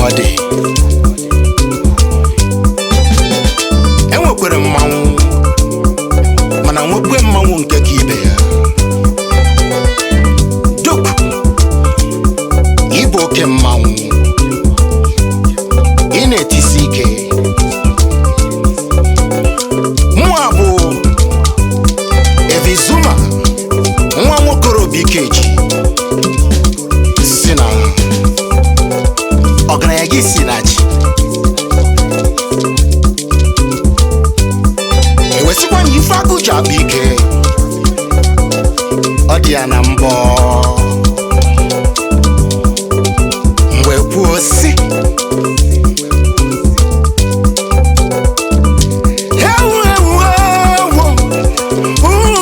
Ọ dị enwekwere mmanwụ, mana nwekwe mmanwụ nke ka ibe ya. Duke, ịbụ oke mmanwụ, ị na-etisi ike. Mụa bụ Evizuma, nwa nwokorobịa Ikeji, si na ọgaranya gị si na chi. Ewesikwa na ife agụ ji akpa ike, ọ dị ya na mbọ. Mgbe kwuo si ewu ewu ewu, uu,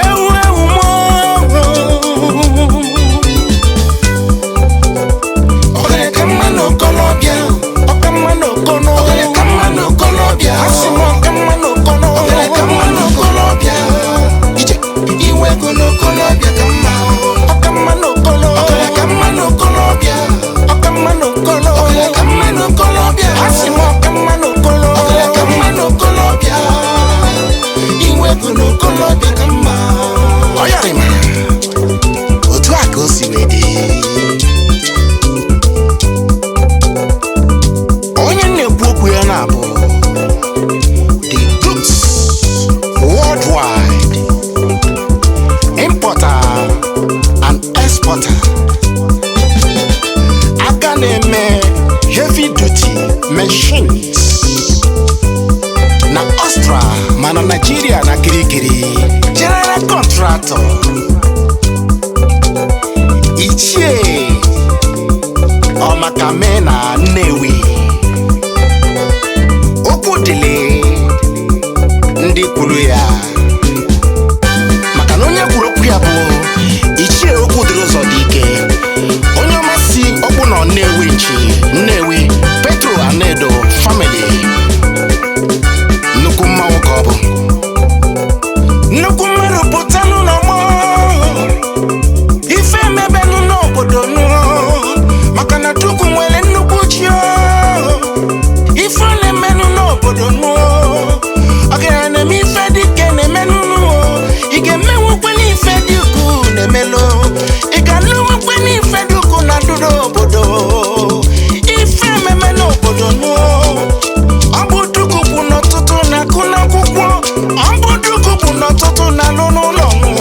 ewu ewu mọ. Ọgaranya ka mma n'okolobịa. Ọka mma n'okono. Ọgaranya ka mma n'okolobịa. Asị m ọka mma n'okono. Ọgaranya ka mma n'okolobịa. Ije. Inwe ego n'okolobịa ka mma. Ọka mma n'okono. Ọgaranya ka mma n'okolobịa. Ọka mma n'okono. Ọgaranya ka mma n'okolobịa. Asị m ọka mma n'okono. Ọgaranya ka mma n'okolobịa. Inwe ego n'okolobịa ka mma. Ọ yarịma otu a ka o si wee dị. Onye na-ekwu okwu ya na-abụ the Dukes Worldwide importer and exporter, aka na-eme heavy duty machines na Austria, ma na Nigeria na kirikiri, general contractor, Ichie Ọmakame na Nnewi. Okwu dịlị ndị kwuru ya, maka na onye kwuru okwu ya bụ Ichie Okwu Dịrị Ụzọ Dị Ike, onye ọma si ọkpụ nọ Nnewi nchi Nnewi Petro Anedo family. Nnukwu mmanwụ ka ọ bụ, nnukwu mmadụ pụtanụ n'ọgbọ ife emebenụ n'obodo nụ, maka na Chukwu nwere nnukwu chi o. Ife ọ na-emenụ n'obodo nụ, ọgaranya na-eme ife dike na-emenụ nụ o. Ị ga-emenwukwe n'ife dị ukwuu na-emelụ, ị ga-alụnwukwe n'ife dị ukwuu na ndụrụ obodo. Ife ememe n'obodo nụ, ọ bụ Chukwu kwụ n'ọtụtụ na-akụ n'akwụkwọ, ọ bụ Chukwu kwụ n'ọtụtụ na-alụ n'ụlọ nụ,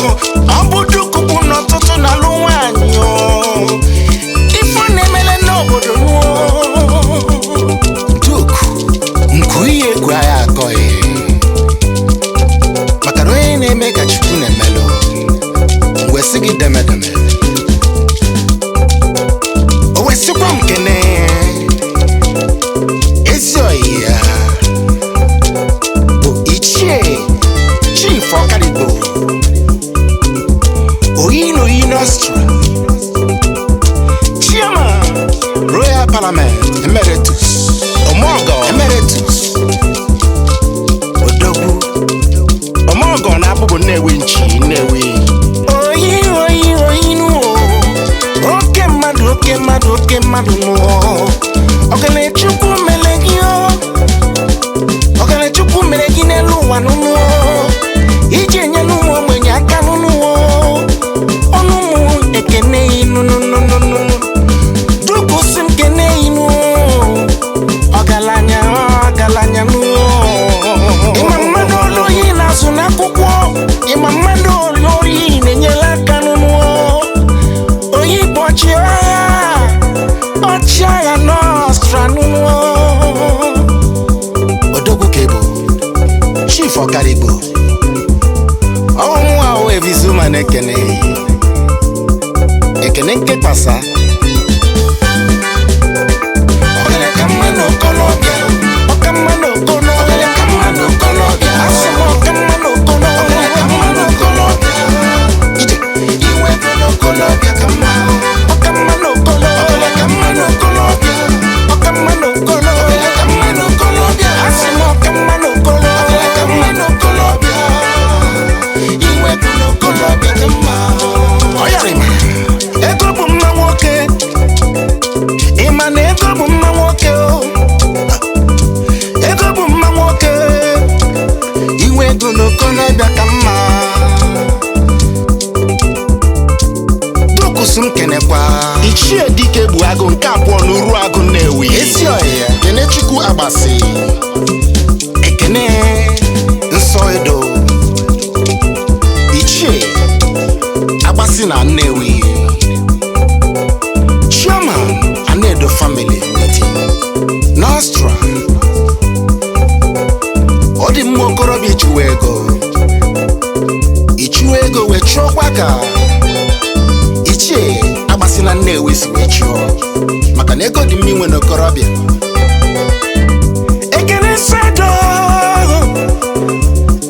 ọ bụ Chukwu kwụ n'ọtụtụ na-alụ nwaanyị o. Ife ọ na-emele n'obodo nụ. Duke, nkụ ihe egwu agha akọghị, maka na onye na-eme ka Chukwu na-emelụ. Mgbe sị gị demedeme, o wesịkwa m kene ezi oyi ya bụ Ichie Chief Ọkarigbo Oyi na Oyi Nostra, Chairman Royal Parliament Emeritus, Omogo Emeritus, Odogwu Omogo na abụbụ Nnewi nchi Nnewi. Oyi oyi oyi nụ o. Oke mmadụ, oke mmadụ, oke mmadụ nụ o. Ọganachukwu mere gị o, Ọganachukwu mere gị n'elu ụwa nụnụ o, iji enyelu ụmụ ogbenye aka nụnụ o. Ọnụ ụmụ ekene nụnụnụnụnụ. Duku si m kene inu, ọgaranya, ọgaranya nụ. Ịma mmadụ olu oyi na-azụ n'akwụkwọ, ịma mmadụ olu oyi na-enyere aka nụnụ. Oyi bụ ọchịagha, ọchịagha n'Ọstra nụnụ. Odogwu ka ị bụ, Chief Ọkarigbo. Ọnwụ ahụ Evizuma na-ekene ekene nkekpasa. Ọgaranya ka mma n'okolobịa. Ọka mma n'okono. Ọgaranya ka mma n'okolobịa. Asị m ọka mma n'okono. Ọgaranya ka mma n'okolobịa. Ije. Inwe ego n'okolobịa ka mma. Ọka mma n'okono. Ọgaranya ka mma n'okolobịa. Ọka mma n'okono. Ọgaranya ka mma n'okolobịa. Asị m ọka mma n'okono. Ọgaranya ka mma n'okolobịa. Inwe ego n'okolobịa ka mma. Ọ yarịma ego bụ mma nwoke. na-ekenekwa Ichie Dike bụ agụ nke abụọ n'Uru Agụ Nnewi. Ezi ọyị ya Kenechukwu Agbasi. Ekene Nsọ Edo, Ichie Agbasi na Nnewi, Chairman Anedo Family Meeting Nostra. Ọ dị mma okorobịa ichuwe ego, ichuwe ego wee chụọkwa ka Ichie Agbasi na Nnewi si wee chụọ, maka na ego dị mma inwe n'okorobịa. Ekene Nsọ-Edo,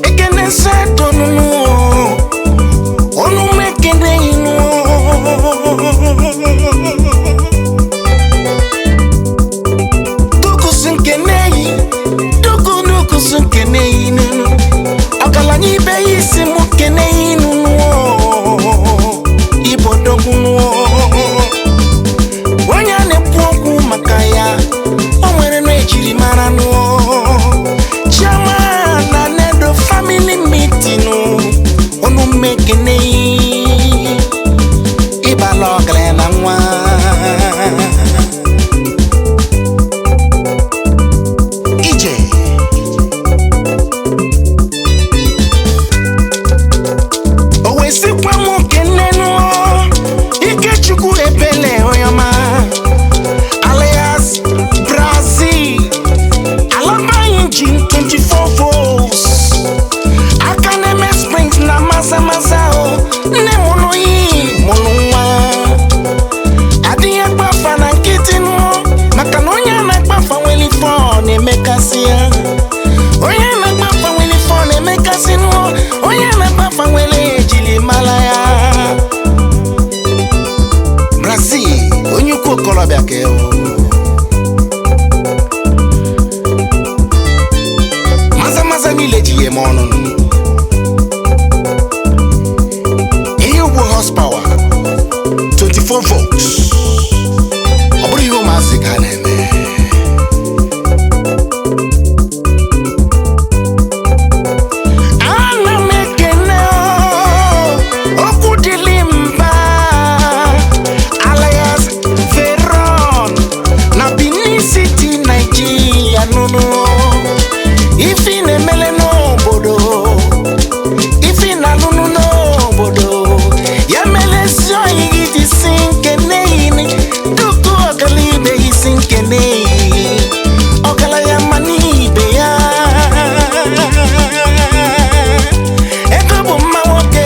Ekene Nsọ-Edo nụnụ, ọnụ m ekene inụ. Dukusi nkene yi, duku nukusi nkene yi nụnụ, ọgaranya ibe ya isi mụ kene yi nụnụ, ibodogwu nụ. Onye a na-ekwu okwu maka ya, o nwere na ejiri mara nụ. Chioma na Nedo family meeting, ọnụ mmekene, ịbala ọgaranya na nwa. Ije o wee sịkwa m kene nụ Ikechukwu Ebele Oyoma alias Brazil Alaba engine 24 volts, aka na-eme springs na maza maza o nne mụrụ yi mụrụ nwa adịghị agbafa na nkịtị nụ, maka na onye a na-agbafa nwere ife ọ na-emekasị ya. Onye a na-agbafa nwere ife ọ na-emekasị nụ, onye a na-agbafa nwere ejiri mara ya. Brazil onye ukwu okorobịa ka ịhụ maza maza niile ji ya eme ọnụ. Ihe ugbo horsepower 24 volts, ọ bụrụ ihe ụmụazị ka a na-eme. Ana m ekene okwu dịlị mba alias Veron na Benin City, Nigeria nụnụ. Ife na-emele n'obodo, ife na-alụnụ n'obodo ya melesi oyi gị ji si nkene yini duku ọgala ibe isi nkene yi ọgala ya ma n'ibe ya. Ego bụ mma nwoke,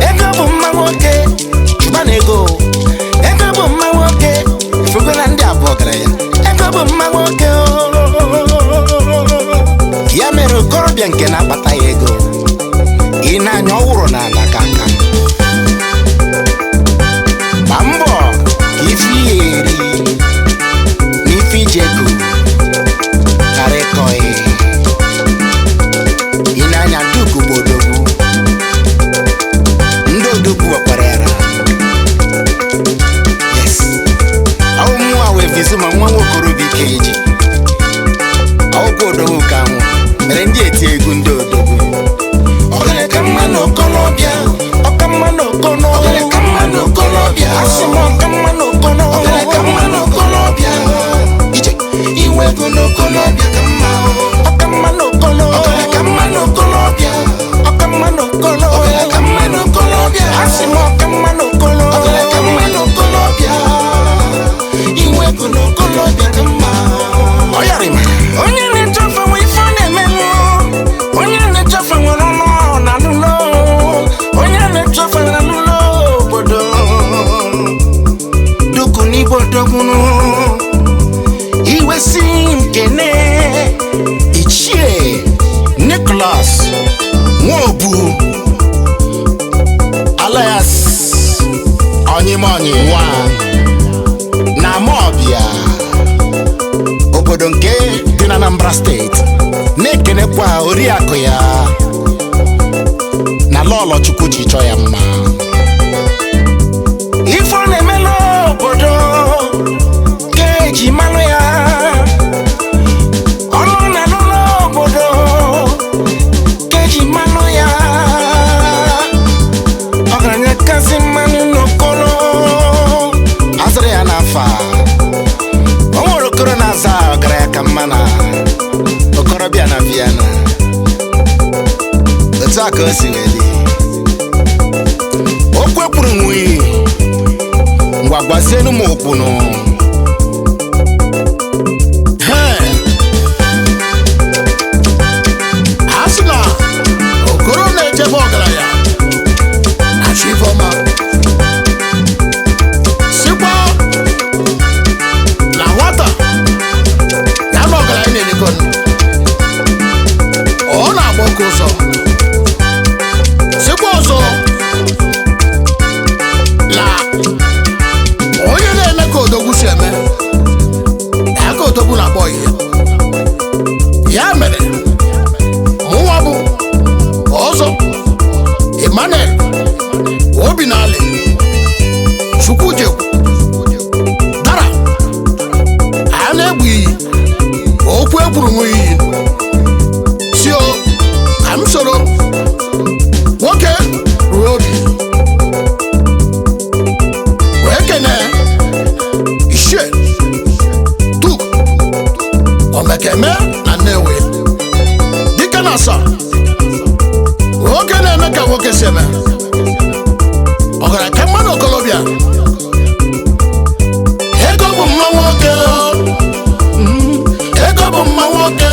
ego bụ mma nwoke, chụba na ego. Ego bụ mma nwoke, ifugo na ndị abụọ ọgaranya. Ego bụ mma nwoke ooo. Ya mere okorobịa nke na-akpata ya ego, ị na-anya ọwụrụ n'ala ka aka gba mbọ ka ife ihe eri na ife iji ego ghara ịkọ ya. Ị na-anya duku bụ odogwu, ndị odogwu nwekwara ya. Yes, ọwụ mụnwa wee vizu ma nwa nwokorobịa ike eji ọgwụ odogwu ka nwụ mere ndị eti egwu ndị odogwu. Ọgaranya mma n'okorobịa, Ọka mma n'okono, ọgaranya mma n'okorobịa, asị m ọka mma n'okono, ọgaranya mma n'okorobịa. Ije Inwe ego n'okorobịa ka mma o. ọka mma n'okono, Ọgaranya mma n'okorobịa, ọka mma n'okono, ọgaranya mma n'okorobịa, asị m ọka mma n'okono, ọgaranya mma n'okorobịa. Inwe ego n'okorobịa ka mma o. Ọ yarịma. Onye na-echefe nwe ife ọ na-emenụ, onye na-echefe nwere ọnụ ọ na-alụlo, onye na-echefe na-alụlo obodo duku n'igbo dogbunu. Iwe si nkene Ichie Nicholas Nwobu alias Onyimonyi na Amobia, obodo nke dị na Anambra steeti, na-ekenekwa oriakụ ya na Lọlọ Chukwu ji chọọ ya mma. Ife ọ na-eme n'obodo ka eji malụ ya, ọnụ na-alụ n'obodo ka eji malụ ya, ọgaranya kasị mmanụ. Ka o si wee dị, okwu ekwuru nwe ngwa gwazienu m okwu nụ. Ee, a sị na okoro na-echebe ọgaranya na chifọma sikwa na nwata ya na ọgaranya na-erikọ nri, ọ na-agba oke ụzọ sikwa ọzọ na onye na-eme ka odogwu si eme ya ka odogwu na-akpọ ihe. Ya mere mụnwa bụ ọzọ Emmanuel Obinali Chukwujekwu dara a na-egbu iyi okwu ekwuru nwe iyi si o ka m soro nwoke ruo obi wee kene Ichie Tuk Omekeme na Nnewi dike na asa nwoke na-eme ka nwoke si eme ọgara ka mmadụ okolobịa. Ego bụ mma nwoke. Ego bụ mma nwoke.